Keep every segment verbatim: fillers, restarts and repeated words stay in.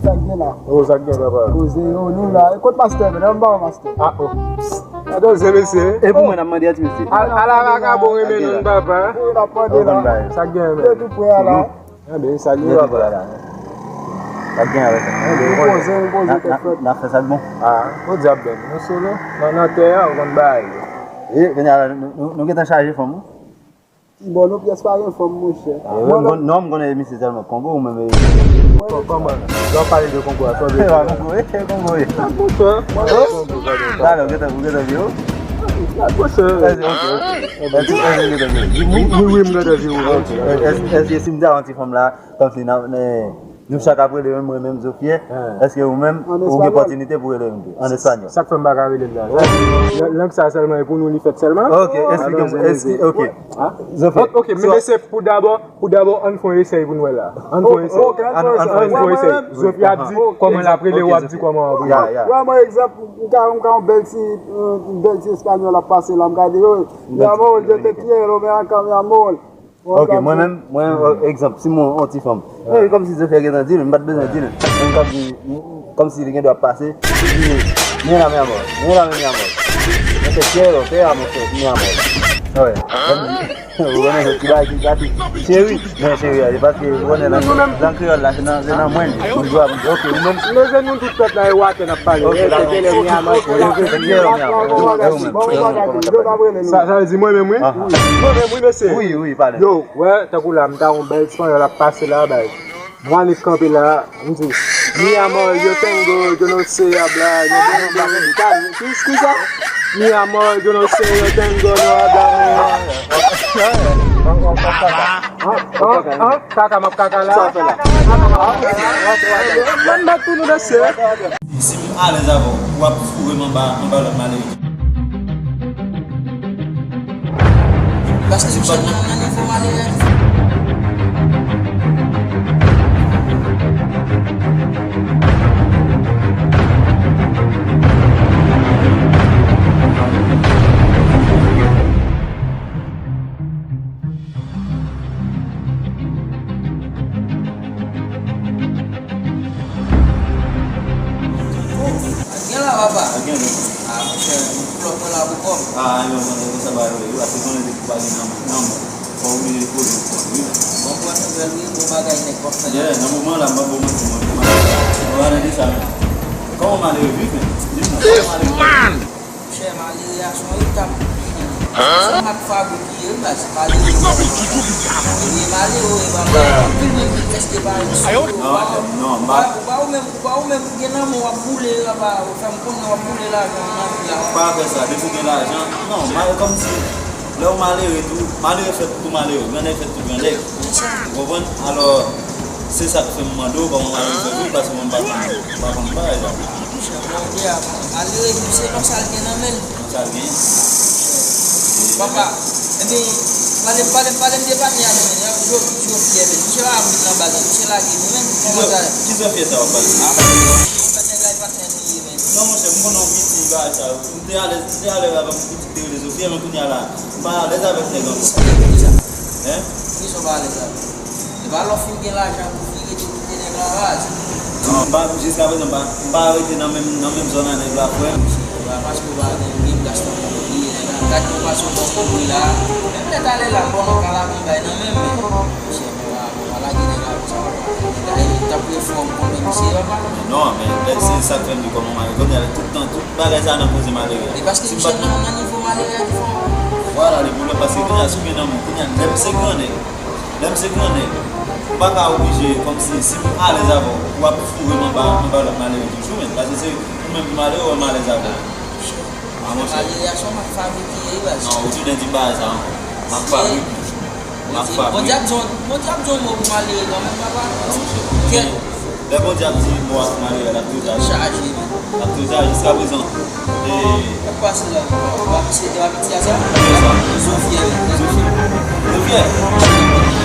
Sa k gen la? Oh, sa k gen, papa? Poze yo, nou la. E kot mastè, men? Anba mastè. Ah, oh. Gade w, se mesye. E pou mwen, n ap mande a ti mesye. Al, ala vakabon renmen nou, papa. Wi, n ap mande la. Sa k gen, men? De tou prè a la. Enben, sa gen, papa. Sa gen avè sa. Enben, nou poze, nou poze tèt frèt. N ap fè sa k bon. Ah, podyab, ben, nou solo. Nan, nan tè a, ou konn bagay yo. E, kounye a la, nou, nou, nou gentan chaje fanm, wi. Bon, nou pyès pa gen fanm, monchè. Ah, non, m konnen misye sèlman Kongo, ou menm, e. Kò-, kòman? Lè w pale de Kongo a, sa w vle di? Kongo, e, Kongo, e. Talè, ou gentan, ou gentan vye, o. Gad, monchè. Wi, wi, wi, m gentan vye, wi. Ok. Èske, èske si m di a yon ti fanm la, kòmsi nan, nan, nou chak ap rele menm, mwen menm, Zofie, èske ou menm, ou gen opòtinite pou rele m tou, an espanyòl? Sa k fè m pa ka rele l la? Lang, lang sa sèlman, e pou nou li fèt sèlman? Ok, esplike m, esplike, ok. Zofie. Ok, men mesye, pou dabò, pou dabò, ann fè yon esèy pou n wè la. Ann fè yon esèy. Ann fè yon esèy. Zofie ap di kòman l ap rele, w ap di kòman w ap rele. Wè, mwen, egzanp, m ka, m ka yon bèl ti, yon bèl ti espanyòl ap pase la, m ka di, "Oy, mi amor, yo te quiero, ven acá, mi amor." Ok, mwen menm, mwen, egzanp, si mwen, yon ti fanm. Mwen, kòmsi Zofie gentan di l, m pa t bezwen di l. Mwen, m ka di, kòmsi li gen dwa ap pase, li di, "Mira, mi amor, mira, mi amor. Yo te quiero, te amo, mi amor." Wè. Ou konnen se ti bagay ki gate. Cheri. Men cheri a, se paske ou konnen nan, nan kreyòl la, se nan, se nan mwen li. Ou jwe avè m. Ok, ou menm. Leve nou tout pèp la, e watè n ap pale. Ok, dakò. Sa, sa vle di mwen menm, wi. Mwen menm, wi, mesye. Wi, wi, pale. Yo, wè, tankou la, m ta yon bèl espanyòl ap pase la, bay. Mwen annik kanpe la, m di, "Mi amor, yo tengo, yo no sé hablar, yo tengo, ki, ki sa? Mi amor, yo no sé, yo tengo, no hablar, no." An, an, an, kaka, m ap kaka la. Sa w fè la? Mwen m bat pou nou, mesye. Si m alèz avè w, w ap foure m anba, anba lòt malere. Paske m chèche nan, nan nivo malere a ki fè. Gen la, papa. Gen la. Ah, monchè, m pull up mwen la pou kò m. Ah, yo, mwen, mwen sa ba yo, yo, ase konnen depi pa gen nan, nan, fò w oblije poze w kò w, wi. Bon, pran nouvèl, wi, bon bagay, nèg, w ap fè la. Yeah, nan moman la, m pa bon manti, mwen, mwen, mwen, mwen, de sa, men. Kòman malere viv, men? Di m non, kòman malere viv? Monchè, malere a se yon etap. Se yon mak fabrik li ye, wi, baz. Malere. Li malere, wi, papa. Anpil moun ki prèske pa resevwa. Non, non, m pa. Ou pa, ou pa ou menm, ou pa ou menm, ou gen nan men w ap boule, papa. Ou fè m konnen w ap boule lajan nan vi a. Pa fè sa, depi w gen lajan. Non, malere kòmsi. Lè w malere tou, malere fèt pou malere, grannèg fèt pou grannèg. Ou konprann? Alò, se sa k fè m mande w kòman malere fè viv, paske mwen m pa konn, m pa konn bagay sa. Monchè, Bondye a, malere viv se nan sa l gen nan men l. Nan sa l gen. Papa, ebyen, pale m, pale m, pale m de pami a non, men, yo, yo, yo fyè, men. Misye pa vin nan baz la, misye lage nou, men. Kisa, kisa fyè sa w ap pale? Ah, patnè, patnè, nèg la, e patnè nou ye, men. Non, monchè, m konnen w piti, bagay sa yo. M te alèz, m te alèz avè m piti. Te rele Zofie, men kounye a la, m pa alèz avèk nèg ankò. Sa vle di sa? Hein? Poukisa w pa alèz avè l? E pa lè w fin gen lajan pou w vire de kote nèg la, baz. Non, m pa, jiskaprezan, m pa, m pa rete nan menm, nan menm zòn a nèg la, frè m. Se pa paske w pa gen, gen plas nan kò w, li ye nèg la. Gad nou pase w bò kote la. Menm lè talè la, m ba w yon kalamè bay nan men m, men. Monchè, papa, papa, lage nèg la konsa, papa. Nèg la, e tankou e fò m konn misye, papa. Non, men, men se sa k fè m di kòman malere. Kounye a, tout tan, tout bagay sa nan koze malere. E paske misye nan, nan nivo malere a ki fè w. Vwala, le pwoblèm, paske kounye a, si w gen nan men w, kounye a, lè m se grannèg, lè m se grannèg, m pa ka oblije, kòmsi, si m alèz avè w, w ap foure m anba, anba lòt malere toujou, men. Paske se ou menm ki malere, ou wè m alèz avè w. Ah, monchè. Malere a se yon mak fabrik li ye, baz. Non, ou tounen di bagay sa ankò. Mak fabrik. Mak fabrik. Bondye ap di yon, Bondye ap di yon mo pou malere kanmenm, papa. Non, monchè. Kèt. Lè Bondye ap di mo a pou malere, l ap tou ta. Chaje, men. L ap tou ta, jiskaprezan. E. Sa k pase la? Ou pa misye, e pa piti a sa? Kiyès sa? Zofie, men. Zofie. Zofie.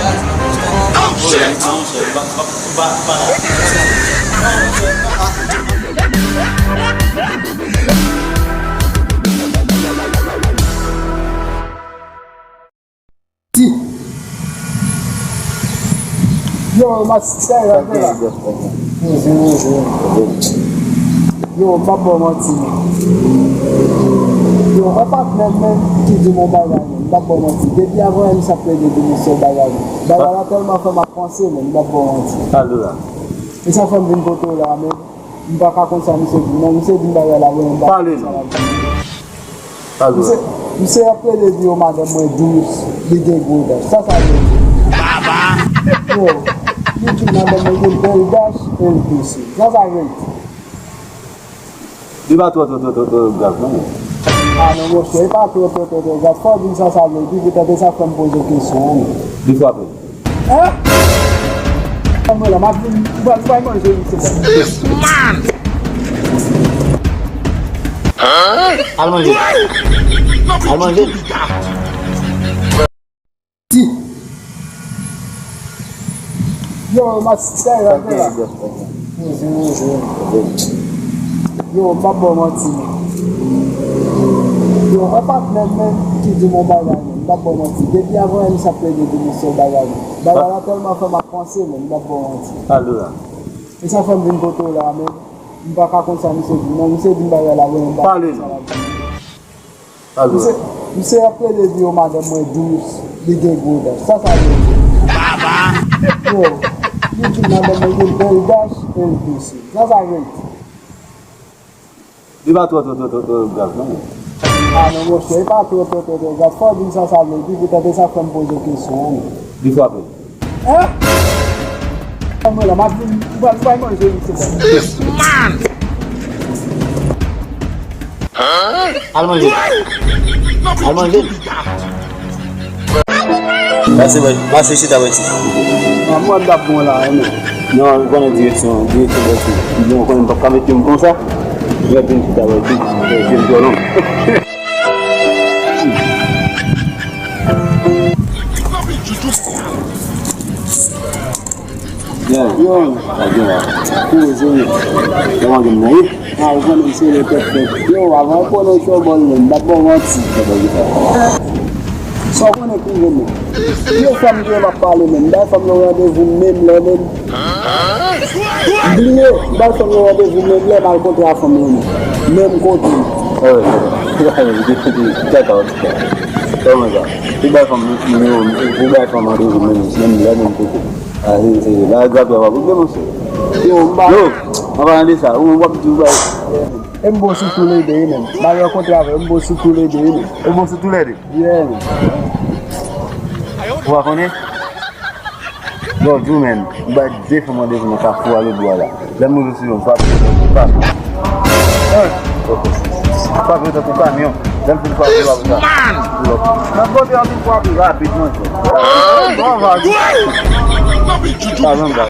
Baz, non, monchè. Oh, shit! Non, monchè, m pa, m pa, m pa, m pa la. Non, monchè, m pa. Yo, mas, sa e la. Yo, m p ap ba w manti, non. Yo, yon patnè m menm ki di m yon bagay, menm, m p ap ba w manti. Depi avan yè, misye ap plede di misye yon bagay, menm. Bagay la tèlman fè m ap panse, menm, m p ap ba w manti. Alo la. E sa fè m vin kote w la, menm. M pa ka konn sa misye di, non, misye di m bagay la, bon, m pa konn sa l ap di. Misye, misye ap plede di yo madanm mwen dous, li gen gwo dach. Sa sa vle di? Yo, li di madanm mwen gen bèl dach e l dous. Sa sa vle di? Li pa twò, twò, twò, twò, twò grav, non. A non, monchè, li pa twò, twò, twò, twò grav. Fò w di m sa sa vle di, poutèt e sa k fè m poze w kesyon an, non. Li frape. Hein? Anmwe la, m ap vin, m pral, m pral manje wi, se sa. This man! Al manje. Al manje. Yo, m ap sere la. Yo, m p ap ba w manti, non. Yo, yon patnè m menm ki di m yon bagay, menm, m p ap ba w manti. Depi avan yè, misye ap plede di misye yon bagay, menm. Bagay la tèlman fè m ap panse, menm, m p ap ba w manti. Alo la. E sa fè m vin kote w la, menm. M pa ka konn sa misye di, non, misye di m bagay la, bon, m pa konn sa l ap di. Misye, misye ap plede di yo madanm mwen dous, li gen gwo dach. Sa sa vle di? Yo, li di madanm mwen gen bèl dach e l dous. Sa sa vle di? Li pa twò, twò, twò, twò, twò grav, non. A non, monchè, li pa twò, twò, twò, twò grav. Fò w di m sa sa vle di, poutèt e sa k fè m poze w kesyon an, non. Li frape. Hein? Anmwe la, m ap vin, m pral, m pral manje wi, se sa. This man! Al manje. Al manje. Pase, pase chita wè ti. A, mwen t ap bon la, men. Non, ou konnen direksyon, direksyon bò ti. Bon, ou konnen m p ap ka mete m konsa. Mwen vin chita wè ti. Direksyon twò long. Yo, yo. Sa gen la. Koze. Yo, mwen gen nan. A, ou konnen m serye tèt frèt. Yo, avan w konnen w twò bòl menm, m p ap ba w manti. Sa w konnen k rive menm. Yo, fanm gen m ap pale menm. M bay fanm yo randevou menm lè menm. M bliye, m bay fanm yo randevou menm lè m al kontre a fanm yo menm. Menm kote. Kòman sa? Ou bay fanm nimewo, ou bay fanm randevou menm, menm lè, menm kote. A, se, se, la, grave, grave, grave, monchè. Yo, m pa. Yo, an palan de sa, ou, w ap di, ou bay. E m bo sou toulede, wi, menm. M al rankontre avè w, m bo sou toulede, wi, menm. Ou bo sou toulede? Yeah, menm. Ou pa konnen? Bon, di w, menm, m bay de fanm randevou nan kafou a lòtbò a la. Lè m rive sou yo, m frape yo tankou kamyon. Frape yo tankou kamyon. Lè m fin frape yo, apre sa, pull up. Nan kote an fin frape rapidman. Bon, va. Pa menm, va.